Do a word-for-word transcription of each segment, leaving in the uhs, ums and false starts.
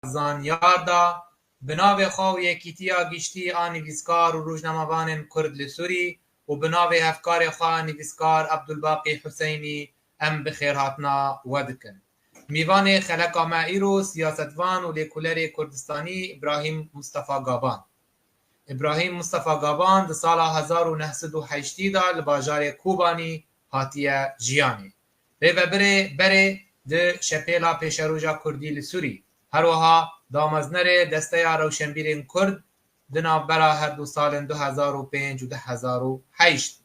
Zanyar da, bi navê xwe û Yekîtiya Giştî a Nivîskar û Rojnamevanên Kurd li Sûrî û bi navê hevkarê xwe nivîskar Ebdulbaqî Huseynî em bi xêrhatina we dikin. Mîvanê xeleka me îro siyasetvan û lêkolerê Kurdistanî Îbrahîm Mustafa Gaban. Îbrahîm Mustafa Gaban di sala hezar û neh sed û heştî de li bajarê Kobanî hatiye jiyanê. Rêvebirê berê di Şepêla Pêşeroja Kurdî li Sûrî, her wiha dameznerê Desteya Rewşenbîrên Kurd di navbera her du salên du hezar û pênc û du hezar û heşt.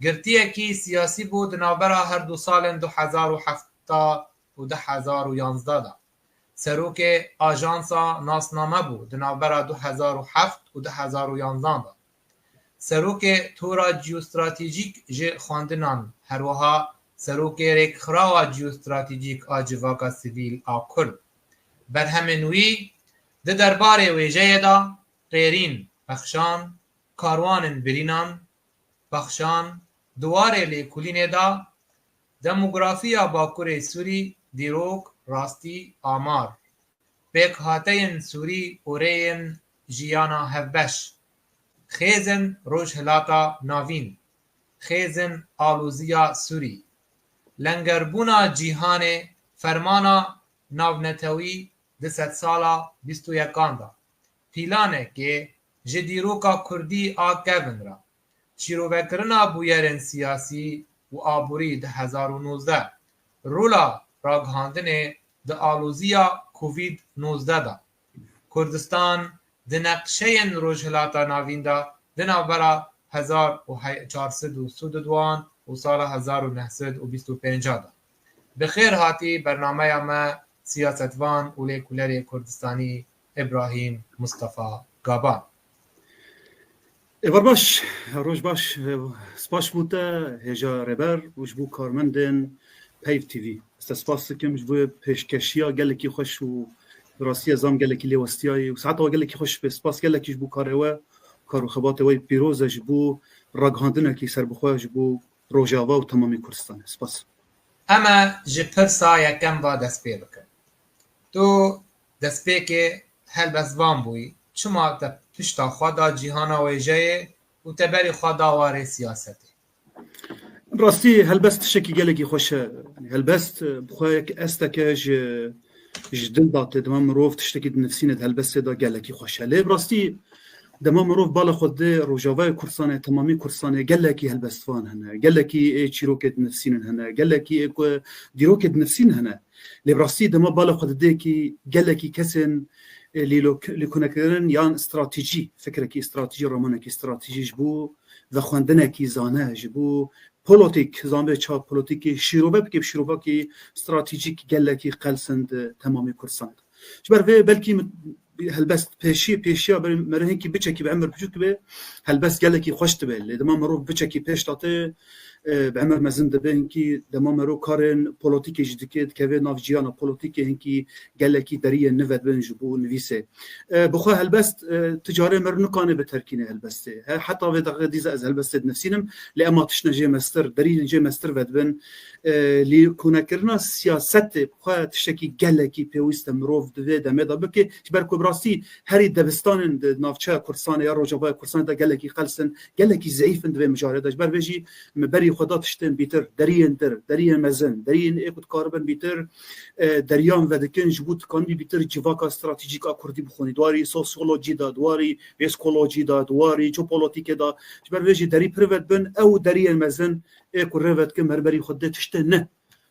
Girtiyekî siyasî bû di navbera her du salên du hezar û heft û du hezar û yanzdeh de. Serokê Ajansa Nasname bû di navbera du hezar û heft û du hezar û yanzdeh de. Serokê Tora Jeostratejîk ji Xwendinan, her wiha Serokê Rêkxirawa Jeostratejîk a Civaka Sivîl a Kurd. Berhemên wî di derbarê wêjeyê de, rêrîn, pexşan, karwanên birînan, pexşan, di warê lêkolînê de, demografiya Bakurê Sûrî, dîrok, rastî, amar, pêkhateyên Sûrî û rêyên jiyana hevbeş, xêzên Rojhilata Navîn, xêzên aloziya Sûrî, lengerbûna cîhanê, fermana navnetewî di sedsala bîst û yekan de, pîlanekê ji dîroka kurdî a kevin re, şîrovekirina bûyerên siyasî û aborî du hezar û nozdeh, rola ragihandinê di aloziya Covid nozdeh de, Kurdistan di neqşeyên Rojhilata Navîn de di navbera hezar û çar sed û sî û duan û sala hezar û neh sed û bîst û pênc de. Bi xêr hatî bernameya me, siyasetvan û lêkolerê Kurdistanî Îbrahîm Mustafa Gaban. Êvar baş, roj baş, spas bo te hêja rêber û ji bo karmendên Peyv T V. Ez te spas dikim ji bo pêşkeşiya gelekî xweş û bi rastî ez zam gelekî lê westiyayî û saeta we gelekî xweş be. Spas gelekî ji bo karê we, kar û xebatê we pîroz e ji bo ragihandinekî serbixwe ji bo Rojava û temamê Kurdistanê. Spas. Em ê ji pirsa yekem ve dest pê bikin. Tu destpêkê helbestvan bûyî. Çima te pişta xwe da cîhana wêjeyê û te berî xwe da warê siyasetê? Rastî helbest tiştekî gelekî xweş e. Yanî helbest, e, bi xwe yek esteke ji, ji dil de tê. Dema mirov tiştekî dinivîsîne di helbestê de gelekî xweş e. Lê bi rastî dema mirov bala xwe didê Rojavayê Kurdistanê, temamî Kurdistanê gelekî helbestvan hene. Gelekî ê çîrokê dinivîsînin hene. Gelekî ê ku dîrokê dinivîsînin hene. Lê bi rastî dema bala xwe didê kî gelekî kesên, e, lîlo-, lîkonekirin yan stratejî, fikrekî stratejî, ramanekî stratejî ji bo vexwendinekî zane, ji bo polotîk, zanbê çawa polotîkê, şîrove bike, bi şîrovekî stratejîk gelekî qels in di temamê Kurdistanê de. Ji ber vê belkî min helbest pêşî, pêşiya berê me re hinkî biçekî bi emir biçûk be, helbest gelekî xweş dibe. Lê dema mirov biçekî pêş date, e, bi emir mezin dibe, hinkî dema mero karên polotîkê jî dike, dikeve nav jiyana polotîkê, hinkî gelekî deriyên nû vedibin ji bo nivîsê. E, bi xwe helbest, e, ti carê mir nikane bi terkînê helbestê. He, heta vê deqê dîza ez helbestê dinivîsînim, lê ema tiştine jê mestir, deriyên jê mestir vedibin. E, lîkonekirina siyasetê bi xwe tiştekî gelekî pêwîst e mirov di vê demê de bike. Ji ber ku bi rastî herî debistanên di navçeya Kurdistanê ya Rojavaya Kurdistanê de gelekî qels in, gelekî zeîf in di vê mijarê de. Ji ber vê jî me berî xwe da tiştên bîtir, deriyên dir, deriyên mezin, deriyên ê ku dikaribin bîtir, e, deriyan vedikin, ji bo dikanibî bîtir civaka stratejîk a Kurdî bixwînî. Di warî sosyolojî de, di warî psîkolojî de, di warî jeopolotîkê de. Ji ber vê jî derî pir vedibin, ew deriyên mezin ê ku rê vedikin, me berî xwe dê tiştê ne.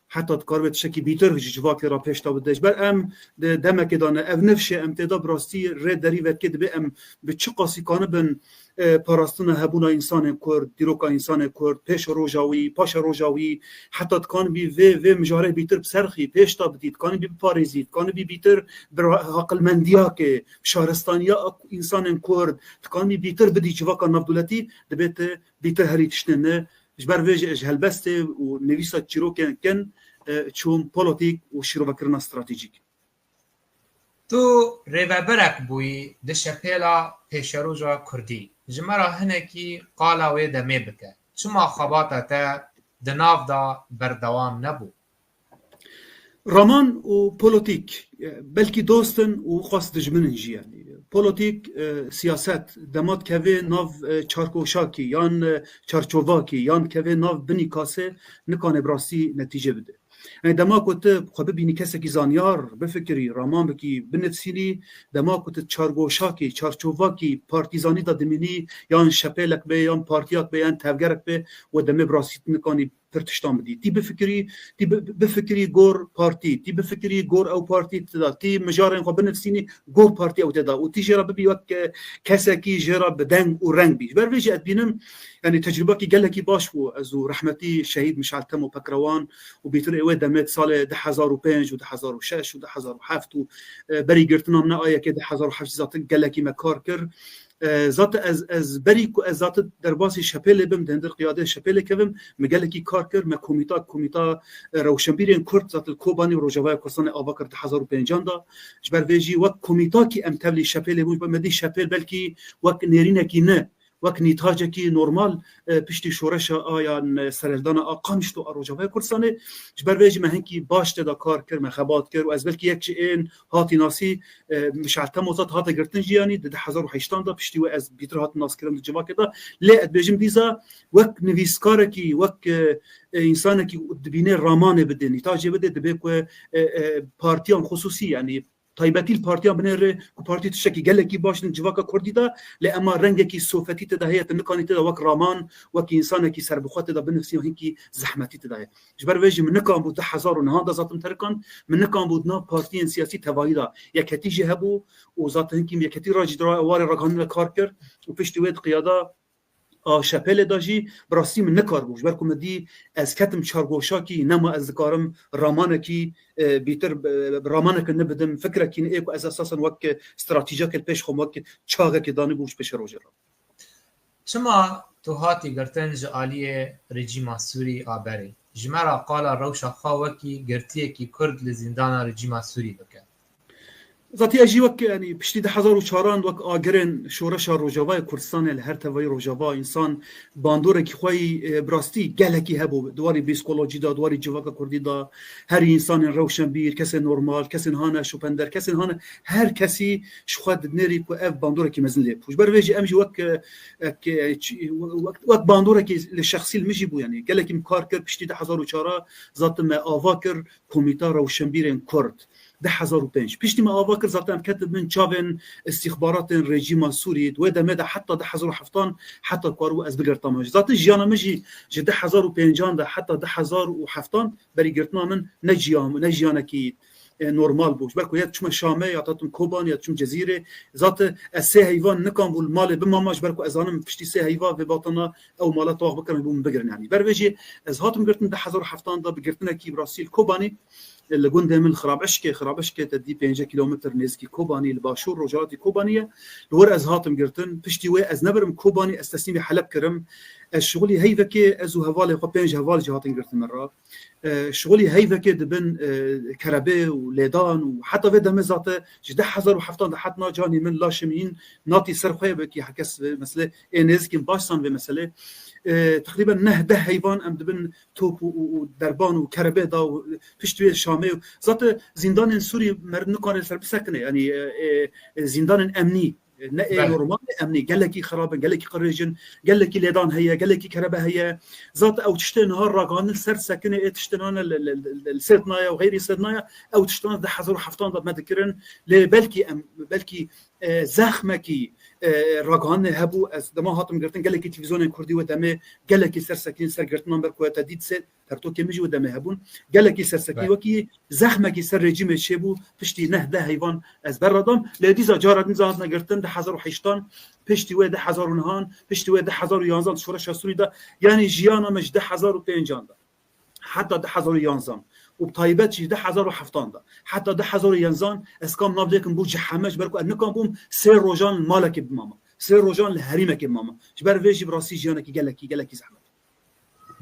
Heta dikaribe tiştekî bîtir ji civakê re pêş de bide. Ji ber em di demekê de ne, ev nifşê em tê de bi rastî rê derî vedikê, dibe em bi çi qasî kanibin, e, parastina hebûna însanên Kurd, dîroka însanên Kurd, pêş roja wî, paşa roja wî, heta dikanibî vê, vê mijarê bîtir bi ser xî, pêş de bidî, dikanibî biparêzî, dikanibî bîtir bi ra-, aqilmendiyakê, bi şaristaniya însanên Kurd, dikanibî bîtir bidî civaka navdewletî, dibê te bîtir herî tiştê ne. Ji ber vê jî ez ji helbestê û nivîsa çîrokên kin, e, çûm polotîk û şîrovekirina stratejîk. Tu rêvebirek bûyî di Şepêla Pêşeroja Kurdî. Ji me re hinekî qala wê demê bike. Çima xebata te di nav de berdewam nebû? Raman û polotîk, e, belkî dost in û xwest dijmin in jî, yanî. Polotîk, e, siyaset, dema dikeve nav, e, çarkoşakî yan, e, çarçovakî yan dikeve nav binî kasê, nikane bi rastî netîce bide. Yanî dema ku tu xwe bibînî kesekî zanyar, bifikirî, raman bikî, binivîsînî, dema ku tu çargoşakî, çarçovakî partîzanî de dimînî, yan şepêlek be, yan partiyak be, yan tevgerek be, we demê bi rastî tu nikanî pir tiştan bidî. Tî bifikirî, tî bi-, bifikirî gor partî, tî bifikirî gor ew partî tê de, tî mijarên xwe binivîsînî gor partî ew tê de. Û tî jê re bibî wek, e, kesekî jê re bi deng û reng bî. Ji ber vê jî ez dibînim, yanî tecrûbekî gelekî baş bû. Ez û rehmetî şehîd Mişal Temo Pekrewan û bîtir ê wê demê di salê du hezar û pênc û du hezar û şeş û du hezar û heft û, e, berî girtina min a yekê du hezar û heft jî zaten gelekî me kar kir. E, zaten ez, ez berî ku ez zaten derbasî şepêlê bim, di hundir qiyadê şepêlê kevim, me gelekî kar kir, me komîta, komîta, e, rewşenbîrên Kurd zaten li Kobanî û Rojavaya Kurdistanê ava kir di hezar û pêncan de. Ji ber vê jî wek komîtakî em tevlî şepêlê bûn, ji ber me dî şepêl belkî wek nêrînekî ne, wek nîtacekî normal, e, piştî şoreşa a yan, e, serhildana a Qamişlo a Rojavaya Kurdistanê. Ji ber vê jî me hinkî baş tê de kar kir, me xebat kir û ez belkî yek ji ên hatî nasî, e, Mişal Temo zat hate girtin jî, yanî di du hezar û heştan de piştî wê ez bîtir hatim naskirin di civakê de. Lê ez dibêjim dîsa wek nivîskarekî, wek, e, e, însanekî dibîne ramanê bide, nîtacê bide, dibe ku, e, e, partiyan xusûsî, yanî taybetî li partiyan binêre ku partî tiştekî gelekî baş in civaka Kurdî de, lê ema rengekî sofetî tê de heye, tu nikanî tê de wek raman, wek însanekî serbixwe tê de binivîsî, hinkî zehmetî tê de heye. Ji ber vê jî min nikan bû du hezar û nehan de zaten terikand, min nikan bû di nav partiyên siyasî tevahî de yeketî jî hebû û zaten hinkî min yeketî re jî di warê ragihandinê kar kir û piştî wê di qiyada a şepêlê de jî bi rastî min nikar bû. Ji ber ku min dî ez ketim çargoşakî, nema ez dikarim ramanekî, e, bîtir, e, ramaneke nû bidim, fikrekî nû ê ku ez esasen wek stratejiyeke li pêş xwe, wek çaxekê danîbûm ji pêşê rojê re. Çima tu hatî girtin ji aliyê rejîma Sûrî a berê? Ji me re qala rewşa xwe wekî girtiyekî Kurd li zîndana rejîma Sûrî bike. Zatî ez jî wek, yanî piştî du hezar û çaran wek agirên şoreşa Rojavayê Kurdistanê li her tevayî Rojava însan bandorekî xwe yî, e, bi rastî gelekî hebû. Di warî psîkolojî de, di warî civaka Kurdî de, herî însanên rewşenbîr, kesên normal, kesên hane şopender, kesên hane her kesî ji xwe dinêrî ku ev bandorekî mezin lê bû. Ji ber vê jî em jî wek, e, ek, e, ç-, wek, wek bandorekî li şexsî li min jî bû, yanî gelekî min kar kir, piştî du hezar û çar zaten me ava kir Komîta Rewşenbîrên Kurd. Du hezar û pênc. Piştî me ava kir, zaten em ketin bin çavên îstîxbaratên rejîma Sûrî. Di wê demê de heta du hezar û heftan, heta ku ez bigirtam. Zaten jiyana min jî ji du hezar û pêncan de heta du hezar û heftan berî girtina min ne jiyan, ne jiyanekî, e, normal bû. Ji ber ku ya diçûme Şamê, ya dihatim Kobanê, ya diçûm Cezîrê. Zaten ez sê heyvan nikan bû li malê bimama, ji ber ku ez zanim piştî sê heyva vê vatana ew mala tewaf bikin, bû min bigirin yanî. Ber vê jî ez hatim girtin du hezar û heftan de bi girtinekî bi rastî li Kobanê, e, li gundê min Xirabişkê, Xirabişkê te dî pêncî kîlometr nêzîkî Kobanî, li başûr rojhilatî Kobanî ye. Li wir ez hatim girtin. Piştî wê ez nebirim Kobanî, ez teslîmî Heleb kirim. Ez şixulî heyvekê, ez û hevalê xwe, pênc heval jî hatin girtin min re. E, şixulî heyvekê dibin, e, kerebê û lêdan û heta vê demê zate ji du hezar û heftan de het na canî min laşê min hîn natî ser xwe ye, belkî her kes vê meselê ê nêzikîn baş zan vê meselê. E, teqrîben neh deh heyvan em dibin top û, û, û derban û kerebê da û pişt wê Şamê û zate zîndanên Sûrî meriv nikare li ser bisekine, yanî, e, e, e, zîndanên emnî. Ne ê Belê. Normal, ê emnî gelekî xirab in, gelekî qirêj in, gelekî lêdan heye, gelekî kerebe heye. Zat ew tiştê niha ragihandin ser sekine, ê tiştê niha ne li, li, li, li sêr naye û xeyrî sêr naye. Ew tiştan du hezar û heftan de me dikirin. Lê belkî em, belkî, e, zexmekî, e, ragihandinê hebû. Ez dema hatim girtin, gelekî televîzyonên Kurdî wê demê gelekî ser sekîn, ser girtinan ber ku te dît sê, pertokê min jî wê demê hebûn. Gelekî sersekî Be. Wekî zexmekî ser rejîmê çêbû, piştî neh deh heyvan ez berradam. Lê dîsa cara din hatine girtin, du hezar û heştan, piştî wê du hezar û nehan, piştî wê du hezar û yanzan şoreşa Sûrî de, yanî jiyana me ji du hezar û pêncan de heta du hezar û yanzan û bi taybet jî du hezar û heftan de heta du hezar û yanzan ez kam nav lêkim bû ceheme, ji ber ku ez nikan bûm sê rojan li malekê bimama. Sê rojan li herîmekê bimama. Ji ber vê jî bi rastî jiyanekî gelekî, gelekî zehmet.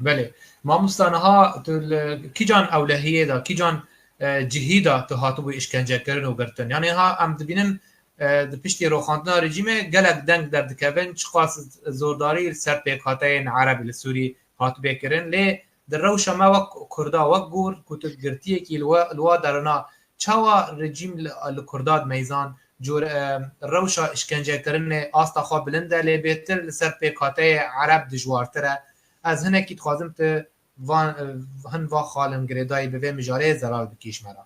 Belê. Mamosta, niha tu li kîjan ewlehiyê de, kîjan, e, cihî de tu hatibû îşkencekirin û girtin? Yanî niha em dibînin, e, di piştî rûxandina rejîmê gelek deng derdikevin, çiqas zordarî li ser pêkhateyên erebî li Sûrî hatibê kirin. Lê Di rewşa me wek Kurda, wek gor ku tu girtiyekî li we, li wa derina, çawa rejîm li, li Kurda dimeyzan, cure, e, rewşa îşkencekirinê asta xwe bilind e, lê bêtir li ser pêkhateyê Ereb dijwartir e. Ez hinekî dixwazim tu van, e, hin va xalin girêdayî bi vê mijarê zelal bikî ji me re.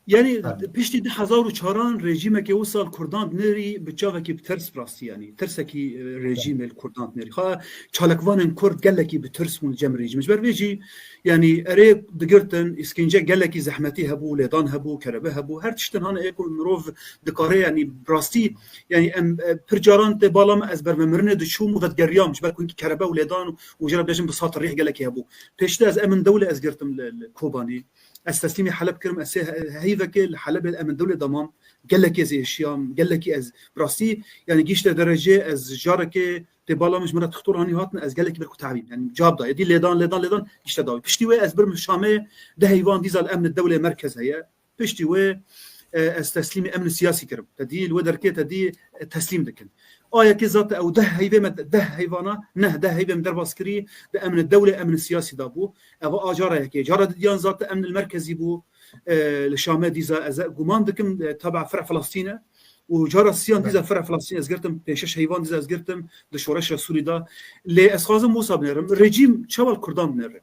Yani Tabii. Piştî du hezar û çaran rejîmekê wisa li Kurdan dinêrî bi çavekî bi tirs bi rastî, yani tirsekî, e, rejîmê li Kurdan dinêrî. Xa çalakvanên Kurd gelekî bi tirs bûn li cem rejîmê. Ji ber vê jî, yani erê digirtin, îskence gelekî zehmetî hebû, lêdan hebû, kerebe hebû. Her tiştin hane ê ku mirov dikare, yani bi rastî, yani em, e, pir caran tê bala me ez ber vemirinê diçûm û vedigeriyam, ji ber ku hinkî kerebe û lêdan û jê re bêjim bi sat rîh gelekî hebû. Pêşte ez Emin Dewlê ez girtim li, li Kobanê. Ez teslîmî Heleb kirim, ez sê he-, heyvekê li Helebê li Emin Dewlê de mam. Gelekî ez êşiyam, gelekî ez bi rastî, yani gihişte derecê ez carekê tê bala min ji min re tixtor anî hatin, ez gelekî ber ku tevîm. Yani cab da, êdî lêdan, lêdan, lêdan, gihişte dawî. Piştî wê ez birim Şamê, di heyvan dîza li Emni Dewlê merkez heye. Piştî wê, e, ez teslîmî emni siyasî kirim. Te dî li wê derkê te dî, e, teslîm dikin. A yekê zate ew deh heyvê me, deh heyvana, neh, deh heyvê me derbas kirî, di emni dewlê, emni siyasî de bû. Ev a cara yekê. Cara didiyan zate emni li merkezî bû, e, li Şamê dîza ez e, guman dikim, e, teba fir Filistîn e. Û cara siyan dîza fir Filistîn ez girtim, pênc şeş heyvan dîza ez girtim, di şoreşa Sûrî de. Lê ez xwazim wisa binêrim. Rejîm çawa li Kurdan dinêre?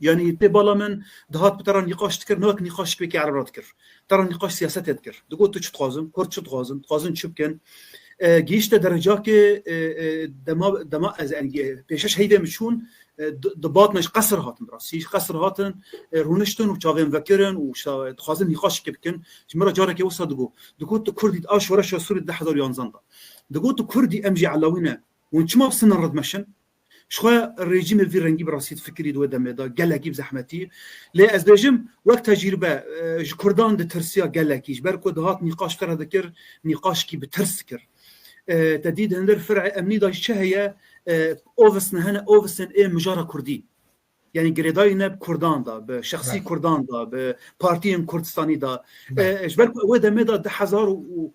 Yani tê bala min dihat bi te re nîqaş dikir, ne wek nîqaşek wekî Ereb re dikir. Te re nîqaş siyasetê dikir. Digot tu çi dixwazin, Kurd çi dixwazin, dixwazin çi bikin. E, gihişte derecakê, e, e, dema, dema ez, yani, e, pêşeş heyvê min çûn, e, di, di bat me ji qesir hatin, bi rastî ji qesir hatin, e, rûniştin û çavên vekirin û şa-, dixwazin nîqaşekê bikin. Ji min re carekê wisa digot. Digot tu Kurdî, a şoreşa Sûrî di hezar û yanzan de. Digot tu Kurdî, em jî Elawî ne. Hûn çima bi sinan re dimeşin? Jixwe rejîmê vî rengî bi rastî difikirî di wê demê de gelekî bi zehmetî. Lê ez bêjim, wek tecrîbe, e, ji Kurdan ditirsiya gelekî. Ji ber ku dihat nîqaş te re dikir, nîqaşkî bi tirs dikir. E, te dî di hindir fir'ê emnî de jî çi heye? E, ofisne hene, ofisên ê mijara Kurdî. Yani girêdayî ne bi Kurdan de, bi şexsî Kurdan de, bi partiyên Kurdistanî de. E, ji ber ku wê demê de di hezar û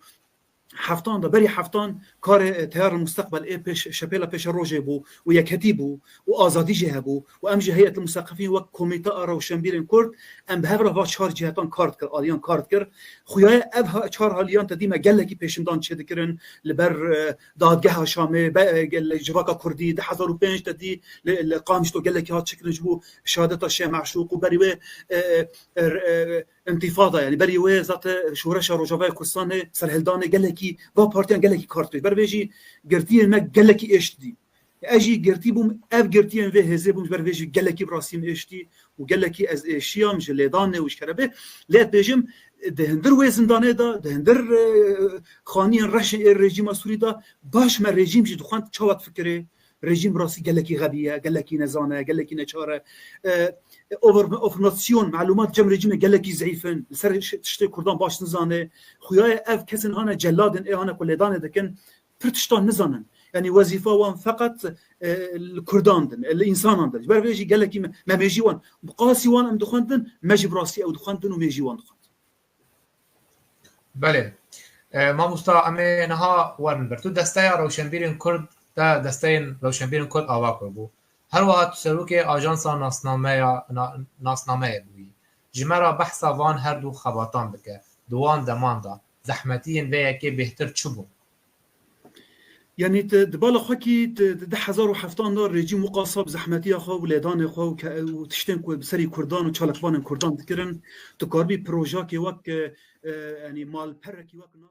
heftan de, berî heftan karê, e, Teyar Musteqbel ê pêş, şepêla pêşerojê bû û yekhetî bû û azadî jî hebû û em jî Heyet Museqefîn wek komîte a rewşenbîrên Kurd em bi hev re va çar cîhetan kar dikir, aliyan kar dikir. Xuyaye ev ha-, çar aliyan te dî me gelekî pêşindan çêdikirin li ber, e, dadgeha Şamê, be-, e, gel-, civaka Kurdî, di hezar û pênc te dî li, li Qamişlo gelekî hat çêkirin ji bo şehadeta Şêx Meşûq û berî wê, e, e, e, e, întîfada, yani berî wê zate şoreşa Rojavayê Kurdistanê, serhildanê gelekî, va partiyan gelekî kar dikir. Ber vê jî girtiyên me gelekî êş dî. Ez jî girtî bûm, ev girtiyên vê hêzê bûm, ji ber vê jî gelekî bi rastî min êştî û gelekî ez êşiyam ji lêdanê û ji kerebê. Lê ez bêjim, di hindir wê zindanê de, di hindir, e, xaniyên reşê ê rejîma Sûrî de, baş me rejîm jî dixwend çawa difikirê. Rejîm bi rastî gelekî xebî ye, gelekî nezan e, gelekî neçar e. E, over-, informasiyon, melûmat cem rejîmê gelekî zeîf in. Li ser ş-, tiştê Kurdan baş nizane. Xuyaye ev kesên hane celadên ê hane ku lêdanê dikin, pir tiştan nizanin. Yani wezîfa wan feqet, e, li Kurdan din, e, li însanan din. Ji ber vê jî gelekî me, me mêjî wan, bi qasî wan em dixwendin, me jî bi rastî ew dixwendin û mêjî wan dixwendin. Belê. E, mamosta, em ê niha werin ber. Tu desteya rewşenbîrên Kurd, te desteyên rewşenbîrên Kurd ava kir bû. Her wiha tu serokê Ajansa Nasnameya, na-, Nasnameyê bûyî. Ji me re behsa van her du xebatan bike. Di wan deman de zehmetiyên vê yekê bêhtir çi bûn? Yani te, di bala xwe kî te, di du hezar û heftan de rejîm wiqasa bi zehmetiya xwe û lêdanê xwe û ke-, û tiştên ku bi serî Kurdan û çalakvanên Kurdan dikirin, tu karibî projakê wek, e, e, yani malperekî wek nas